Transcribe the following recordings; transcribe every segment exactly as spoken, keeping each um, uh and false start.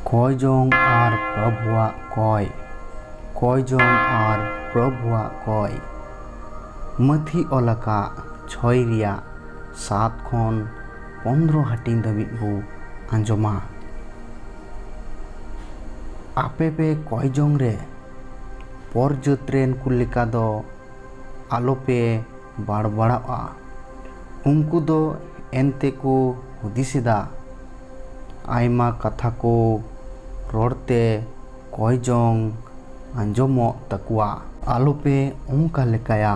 ᱠᱚᱭ ᱡᱚᱝ ᱟᱨ ᱯᱨᱚᱵᱷᱩᱣᱟᱜ ᱠᱚᱭ᱾ ᱠᱚᱭ ᱡᱚᱝ ᱟᱨ ᱯᱨᱚᱵᱷᱩᱣᱟᱜ ᱠᱚᱭ᱾ ᱢᱟᱹᱛᱷᱤ ᱚᱞ ᱟᱠᱟᱫ ᱪᱷᱚᱭ ᱨᱮᱭᱟᱜ ᱥᱟᱛ ᱠᱷᱚᱱ ᱯᱚᱱᱫᱽᱨᱚ ᱦᱟᱹᱴᱤᱧ ᱫᱷᱟᱹᱵᱤᱡ ᱵᱚ ᱟᱸᱡᱚᱢᱟ᱾ ᱟᱯᱮ ᱯᱮ ᱠᱚᱭ ᱡᱚᱝ ᱨᱮ, ᱯᱚᱨ ᱡᱟᱹᱛ ᱨᱮᱱ ᱠᱚ ᱞᱮᱠᱟ ᱫᱚ ᱟᱞᱚᱯᱮ ᱵᱟᱲᱵᱟᱲᱟᱜᱼᱟ᱾ ᱩᱱᱠᱩ ᱫᱚ ᱮᱱᱛᱮ ᱠᱚ ᱦᱩᱫᱤᱥ ᱮᱫᱟ, ᱟᱭᱢᱟ ᱠᱟᱛᱷᱟ ᱠᱚ ᱨᱚᱲ ᱛᱮ ᱠᱚᱭ ᱡᱚᱝ ᱟᱸᱡᱚᱢᱚᱜ ᱛᱟᱠᱚᱣᱟ᱾ ᱟᱞᱚᱯᱮ ᱚᱱᱠᱟ ᱞᱮᱠᱟᱭᱟ᱾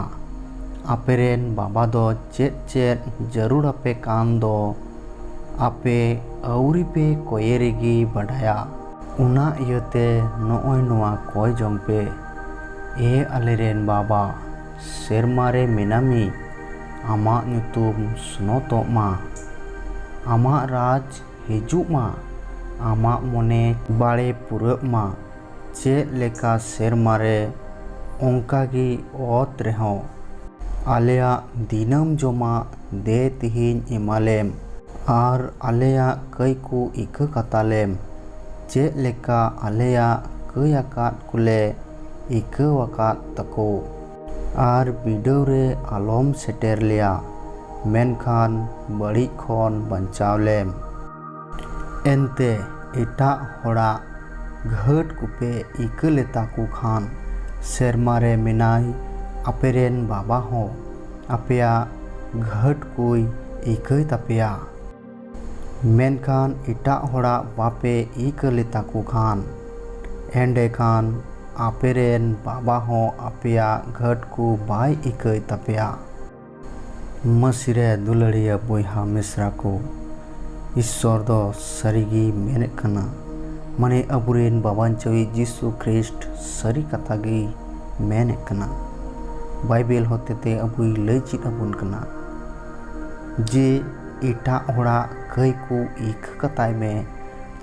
ᱟᱯᱮᱨᱮᱱ ᱵᱟᱵᱟ ᱫᱚ ᱪᱮᱫ ᱪᱮᱫ ᱡᱟᱹᱨᱩᱲ ᱟᱯᱮ ᱠᱟᱱ ᱫᱚ ᱟᱯᱮ ᱟᱹᱣᱨᱤ ᱯᱮ ᱠᱚᱭᱮ ᱨᱮᱜᱮ ᱵᱟᱰᱟᱭᱟ᱾ ᱚᱱᱟ ᱤᱭᱟᱹᱛᱮ ᱱᱚᱜᱼᱚᱭ ᱱᱚᱣᱟ ᱠᱚᱭ ᱡᱚᱝ ᱯᱮ, ᱮ ᱟᱞᱮᱨᱮᱱ ᱵᱟᱵᱟ, ᱥᱮᱨᱢᱟ ᱨᱮ ᱢᱮᱱᱟᱢᱤᱡ, ᱟᱢᱟᱜ ᱧᱩᱛᱩᱢ ᱥᱚᱱᱚᱛᱚᱜ ᱢᱟ, ᱟᱢᱟᱜ ᱨᱟᱡᱽ ᱦᱤᱡᱩᱜ ᱢᱟ, ᱟᱢᱟᱜ ᱢᱚᱱᱮ ᱵᱟᱲᱮ ᱯᱩᱨᱟᱹᱜ ᱢᱟ, ᱪᱮᱫ ᱞᱮᱠᱟ ᱥᱮᱨᱢᱟ ᱨᱮ ᱚᱱᱠᱟ ᱜᱮ ᱚᱛ ᱨᱮᱦᱚᱸ᱾ ᱟᱞᱮᱭᱟᱜ ᱫᱤᱱᱟᱹᱢ ᱡᱚᱢᱟᱜ ᱫᱮ ᱛᱤᱦᱤᱧ ᱮᱢᱟᱞᱮᱢ, ᱟᱨ ᱟᱞᱮᱭᱟᱜ ᱠᱟᱹᱭ ᱠᱚ ᱤᱠᱟᱹ ᱠᱟᱛᱟᱞᱮᱢ, ᱪᱮᱫ ᱞᱮᱠᱟ ᱟᱞᱮᱭᱟᱜ ᱠᱟᱹᱭ ᱟᱠᱟᱫ ᱠᱚᱞᱮ ᱤᱠᱟᱹᱣ ᱟᱠᱟᱫ ᱛᱟᱠᱚ᱾ ᱟᱨ ᱵᱤᱰᱟᱹᱣ ᱨᱮ ᱟᱞᱚᱢ ᱥᱮᱴᱮᱨ ᱞᱮᱭᱟ, ᱢᱮᱱᱠᱷᱟᱱ ᱵᱟᱹᱲᱤᱡ ᱠᱷᱚᱱ ᱵᱟᱧᱪᱟᱣ ᱞᱮᱢ᱾ ᱮᱱᱛᱮ ᱮᱴᱟᱜ ᱦᱚᱲᱟᱜ ᱜᱷᱟᱹᱴ ᱠᱚᱯᱮ ᱤᱠᱟᱹ ᱞᱮᱛᱟ ᱠᱚ ᱠᱷᱟᱱ, ᱥᱮᱨᱢᱟ ᱨᱮ ᱢᱮᱱᱟᱭ ᱟᱯᱮᱨᱮᱱ ᱵᱟᱵᱟ ᱦᱚᱸ ᱟᱯᱮᱭᱟᱜ ᱜᱷᱟᱹᱴ ᱠᱚᱭ ᱤᱠᱟᱹᱭ ᱛᱟᱯᱮᱭᱟ᱾ ᱢᱮᱱᱠᱷᱟᱱ ᱮᱴᱟᱜ ᱦᱚᱲᱟᱜ ᱵᱟᱯᱮ ᱤᱠᱟᱹ ᱞᱮᱛᱟ ᱠᱚ ᱠᱷᱟᱱ, ᱮᱸᱰᱮᱠᱷᱟᱱ ᱟᱯᱮᱨᱮᱱ ᱵᱟᱵᱟ ᱦᱚᱸ ᱟᱯᱮᱭᱟᱜ ᱜᱷᱟᱹᱴ ᱠᱚ ᱵᱟᱭ ᱤᱠᱟᱹᱭ ᱛᱟᱯᱮᱭᱟ᱾ ᱢᱟᱹᱥᱤ ᱨᱮ ᱫᱩᱞᱟᱹᱲᱤᱭᱟᱹ ᱵᱚᱭᱦᱟ ᱢᱤᱥᱨᱟ ᱠᱚ, ᱤᱥᱥᱚᱨ ᱫᱚ ᱥᱟᱹᱨᱤᱜᱮ ᱢᱮᱱᱮᱫ ᱠᱟᱱᱟ, ᱢᱟᱱᱮ ᱟᱵᱚᱨᱮᱱ ᱵᱟᱵᱟᱧᱪᱟᱣᱤᱡ ᱡᱤᱥᱩ ᱠᱷᱨᱤᱥᱴ ᱥᱟᱹᱨᱤ ᱠᱟᱛᱷᱟ ᱜᱮᱭ ᱢᱮᱱᱮᱫ ᱠᱟᱱᱟ᱾ ᱵᱟᱭᱵᱮᱞ ᱦᱚᱛᱮᱛᱮ ᱟᱵᱚᱭ ᱞᱟᱹᱭ ᱪᱮᱫ ᱟᱵᱚᱱ ᱠᱟᱱᱟ ᱡᱮ ᱮᱴᱟᱜ ᱦᱚᱲᱟᱜ ᱠᱟᱹᱭ ᱠᱚ ᱤᱠᱟᱹ ᱠᱟᱛᱟᱭ ᱢᱮ,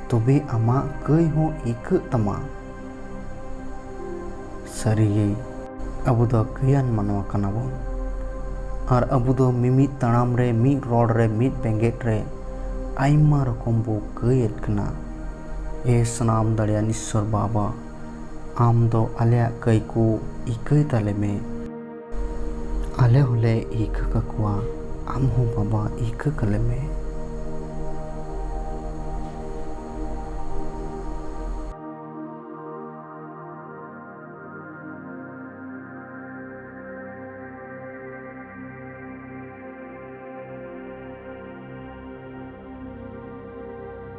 ᱛᱚᱵᱮ ᱟᱢᱟᱜ ᱠᱟᱹᱭ ᱦᱚᱸ ᱤᱠᱟᱹᱜ ᱛᱟᱢᱟ᱾ ᱥᱟᱹᱨᱤᱜᱮ, ᱟᱵᱚ ᱫᱚ ᱠᱟᱹᱭᱟᱱ ᱢᱟᱱᱣᱟ ᱠᱟᱱᱟ ᱵᱚᱱ᱾ ᱟᱨ ᱟᱵᱚ ᱫᱚ ᱢᱤᱢᱤᱫ ᱛᱟᱲᱟᱢ ᱨᱮ, ᱢᱤᱫ ᱨᱚᱲ ᱨᱮ, ᱢᱤᱫ ᱵᱮᱸᱜᱮᱫ ᱨᱮ ᱟᱭᱢᱟ ᱨᱚᱠᱚᱢ ᱵᱚ ᱠᱟᱹᱭᱮᱫ ᱠᱟᱱᱟ᱾ ᱮ ᱥᱟᱱᱟᱢ ᱫᱟᱲᱮᱭᱟᱱ ᱤᱥᱥᱚᱨ ᱵᱟᱵᱟ, ᱟᱢ ᱫᱚ ᱟᱞᱮᱭᱟᱜ ᱠᱟᱹᱭ ᱠᱚ ᱤᱠᱟᱹᱭ ᱛᱟᱞᱮ ᱢᱮ᱾ ᱟᱞᱮ ᱦᱚᱸᱞᱮ ᱤᱠᱟᱹ ᱠᱟᱠᱚᱣᱟ, ᱟᱢ ᱦᱚᱸ ᱵᱟᱵᱟ ᱤᱠᱟᱹ ᱠᱟᱞᱮ ᱢᱮ᱾